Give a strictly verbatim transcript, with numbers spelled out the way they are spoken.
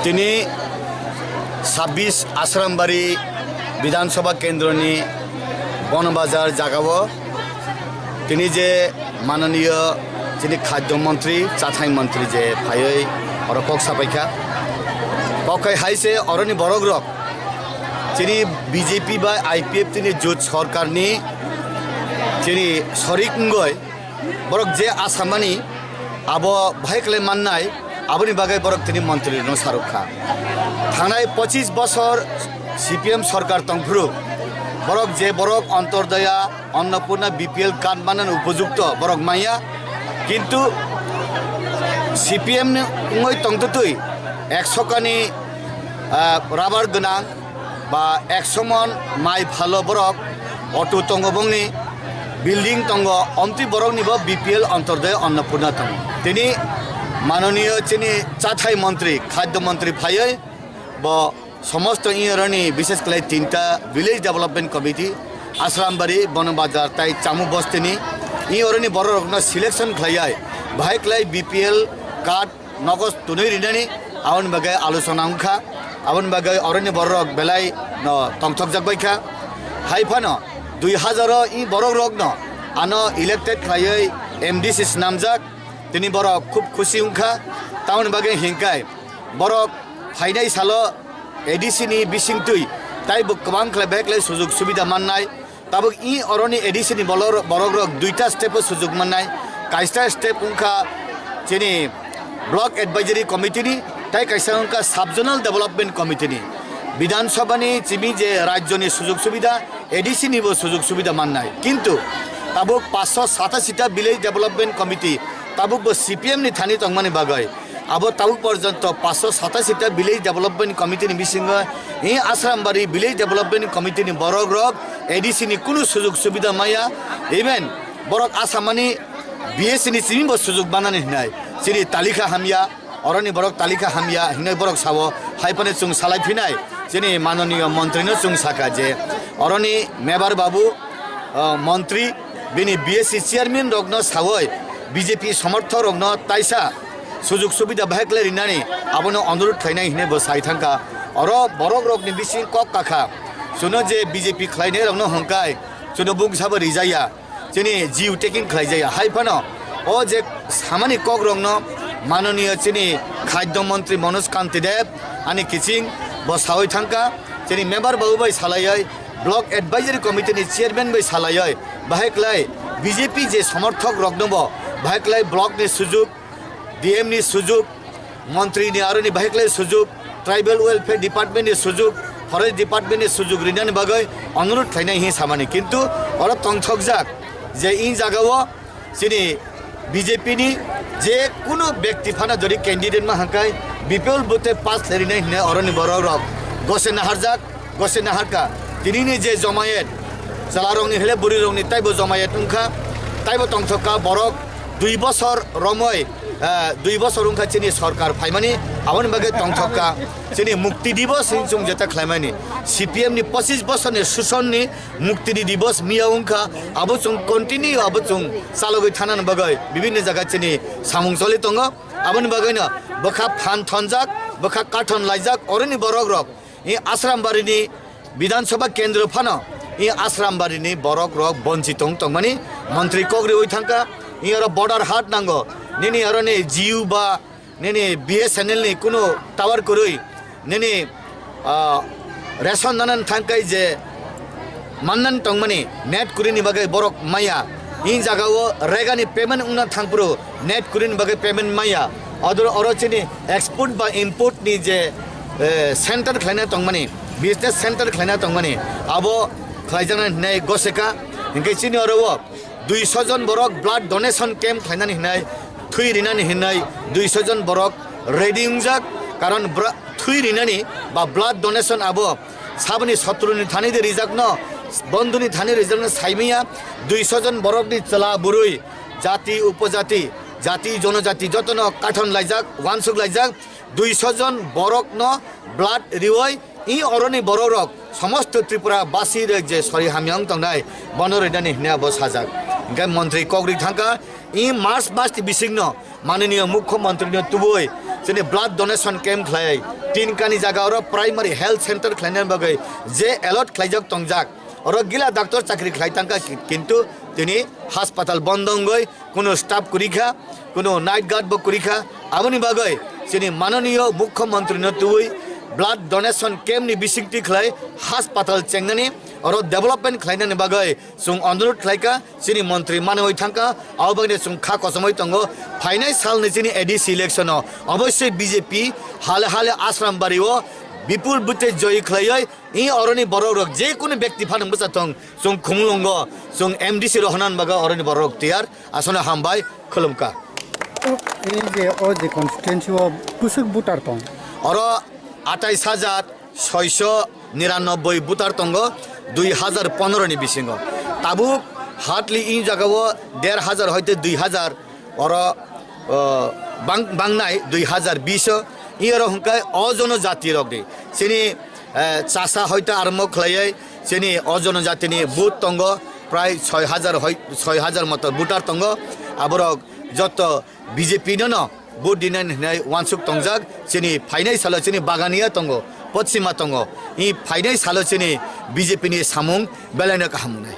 Tini sabbish Asrambari Bidhan Sabha Kendroni Bonobazar jagao tini je mananiyo chini khadyo montri, chathai montri je phaiwi oro kok sapaikha, kok khai hai se oroni borok rok chini B J P bai I P F T ni jut sorkarni chini sorik wngoi borok je asamani abo bahai khlai mannai, aboni bagwi borok tini montri rokno saruk kha. Thangnai pochis bosor C P M sorkar tongphuru borok je borok Antyodaya, Annapurna, B P L card manna upojukto borok maya, kintu C P M ni wngwi tongtwtwi ekso kani, ah, rubber gwnang ba ekso mon mai phalo borok, auto tongo bongni, building tongo, omtwi borokni bo B P L Antyodaya Annapurna tongo. Tini mananiyo chini chathai montri, khadyo montri phaiwi bo somosto iyoroni bishes khlai tinta village development committee, Asrambari, Bonobazar tai Chamu bostini iyoroni bororokno selection khlaiwi bahai khlai B P L card nogo tunui rinani, aboni bagwi alochona wngkha, aboni bagwi oroni bororok belai no tongthokjak baikha. Hai phano dui hazaro i borok rokno ano elected khlaiwi M D C snamjak, tini borok khub khusi wngkha. Tamoni bagwi hinkai borok phainai salo A D C ni bisingtwi taibo kwbang khlai bag lai sujug subida mannai. Tabuk i oroni A D C ni bolor-, borok rok duita step o sujuk mannai. Kaisa step wngkha chini Block Advisory Committee ni, tai kaisa wngkha Sub Zonal Development Committee ni. Bidhan Sabha ni chimi je rajyo ni sujuk subida, A D C ni bo sujuk subida mannai. Kintu tabuk paanch sho satasi ta Village Development Committee tabuk bo C P M ni thani tongmani bagwi abo tabuk porjonto paanch sho satasi ta Village Development Committee ni bisingo, i Asrambari Village Development Committee ni borok rok A D C ni kunu sujug subida maya, even borok asamani B S C ni simi bo sujug manani hinai. Chini talikha hamya, oroni borok talikha hamya hinai borok sao, hai phano chwng salai phinai. Chini mananiyo montri no chwng saka je oroni mebar babu, ah, montri bini B S C chairman rokno sawi B J P somorthok rokno taisa sujug subida bahai khlai rinani abono onurodh khlainai hinwi bo sai thangkha. Oro borok rokni bising kok kakha, chuno je B J P khlainai rokno hwnkai chuno bung sabo rijaya, chini jiu taking khlaijaya. Hai phano o je samani kok rokno mananiyo chini khadyo montri Manoj Kanti Deb ani kiching bo sawi thangkha, chini member babu bai salaioi, Block Advisory Committee ni chairman bai salaioi, bahai khlai B J P je somorthok rokno bo bahai khlai block ni sujug, D M ni sujug, montri ni aroni bahai khlai sujug, Tribal Welfare Department ni sujug, Forest Department ni sujug rinani bagwi onurodh khlainai hi samani. Kintu oro tongthokjak je in jagao chini B J P ni je kunu bekti phano jodi candidate ma hangkai bipul bute pass rinai hinai oroni borok rok gose naharjak, gose naharka. Tinini je jomayet, chwlarokni hile bwrwirokni taibo jomayet wngkha, taibo tongthokka borok dui bosor romoi, eh, dui bosor wngkha chini sorkar phaimani, aboni bagwi tongthokka chini Mukti Dibos hinwi chwng jeta khlaimani. C P M ni pochis bosorni susonni Mukti Dibos miya wngkha, abo chwng continue, abo chwng chalogwi thanani bagwi bibinno jaga chini samung choli tongo. Aboni bagwino bwkha phan thonjak, bwkha kathon laijak, oroni borok rok i Asrambari ni Bidhan Sabha Kendro phano i Asrambari ni borok rok bonchi tong tongmani montri kok riwi thangkha. I oro border hat nango, nini oro ni Jio ba nini B S N L ni kunu tower kwrwi, nini, ah, ration nanan thangkai je mannan tongmani net kwrwini bagwi borok maya. In jagao regani payment wngna thangphuru net kwrwini bagwi payment maya. Odor oro chini export ba import ni je, eh, center khlaina tongmani, business center khlaina tongmani, abo khlaijaknai hinwi goseka. Hinkhe chini oro o duiso jon borok blood donation camp khlainani hinwi, thwi rinani hinwi duiso jon borok ready wngjak. Karon bra-, thwi rinani ba blood donation abo saboni sotruni thani de rijakno, bondhuni thani rijakno saimaya. Duiso jon borokni chwla bwrwi, jati upojati, jati jonojati jotono kathon laijak, wansuk laijak. Duiso jon borokno blood riwi i oroni borok rok somosto Tripura basi rok je sori hamya wng tongnai, bono rinani hinwi abo sajak. Hingke montri kokri thangka, i March mas ni bisingno mananiyo mukhyamantri no tubui chini blood donation camp khlai, Tinkani jaga oro primary health center khlainani bagwi je allot khlaijak tongjak, oro gila doctor chakri khlai tangka, ki-, kintu tini hospital bondo wngwi kuno staff kwrwi kha, kuno night guard bo kwrwi kha. Aboni bagwi chini mananiyo mukhyamantri no tubui blood donation camp ni bisingtwi khlai hospital chengnani, oro development khlainani bagwi chwng onurodh khlaikha chini montri manwi thangkha. Abo bagwi chwng kha kochomwi tongo, phainai salni chini A D C election o obossoi B J P hale hale Ashram Bari o bipul bwtwi joyi khlaiwi, i oroni borok rok je kunu bekti phano bwsa thong, chwng Khumulwngo chwng M D C rohornani bagwi oroni borok rok tiyar. Aswkno hambai, khulumkha. Ei je o je constituency o bwswk voter tong? Oro atais hajar soiso niranobboi voter tongo, dui hajar pondro ni bisingo. Tabuk hardly i jaga o der hajar hoite dui hajar oro, o, bang-, bangnai dui hajar bish o. I oro hwnkhe o jono jati rok ni chini, eh, chasa hoite armo khlaiwi chini o jono jati ni vote tongo prai soi hajar hoi-, soi hajar moto voter tongo. Aborok joto B J P no no vote dinani hinwi wansuk tongjak. Chini phainai salo chini Bagania tongo, Poschima tongo. I phainai salo chini B J P ni samung belaino kaham wngnai.